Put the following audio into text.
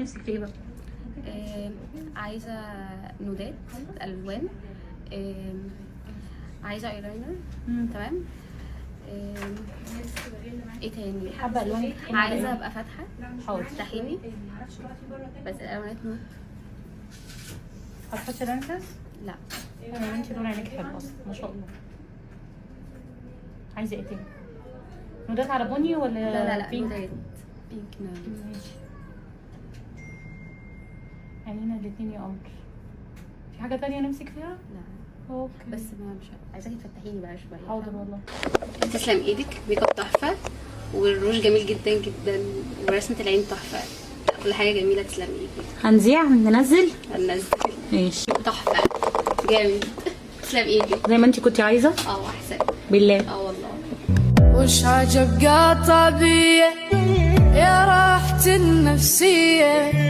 نفسك في ايه بقى؟ عايزه نودات الوان، عايزه ايلاينر. تمام. ايه تاني؟ حابة الوانك تكون عايزه إيه؟ ابقى فاتحه. حاضر. تفتحيني بس الالوانات nude. هتحطي lenses؟ لا. انا انت لون عينيك حلو اصلا، ما شاء الله. عايزه ايه تاني؟ نودات على بني ولا لا لا لا. pink؟ نودات pink nude. ماشي، عينينا الاتنين يا قمر. في حاجة تانية نمسك فيها؟ لا. okay. بس ما مش عايزاكي تفتحيني بقى شويه. حاضر والله. تسلم ايدك، make up تحفه، والروج جميل جدا جدا، ورسمه العين تحفه، كل حاجة جميله، تسلم ايدك. هنذيع؟ ننزل؟ هننزل. ماشي. تحفه، جامد، تسلم ايدك. زي ما انت كنتي عايزه؟ اه، احسن. بالله؟ اه والله. وش عجب قاطع بيا يا راحتي النفسية.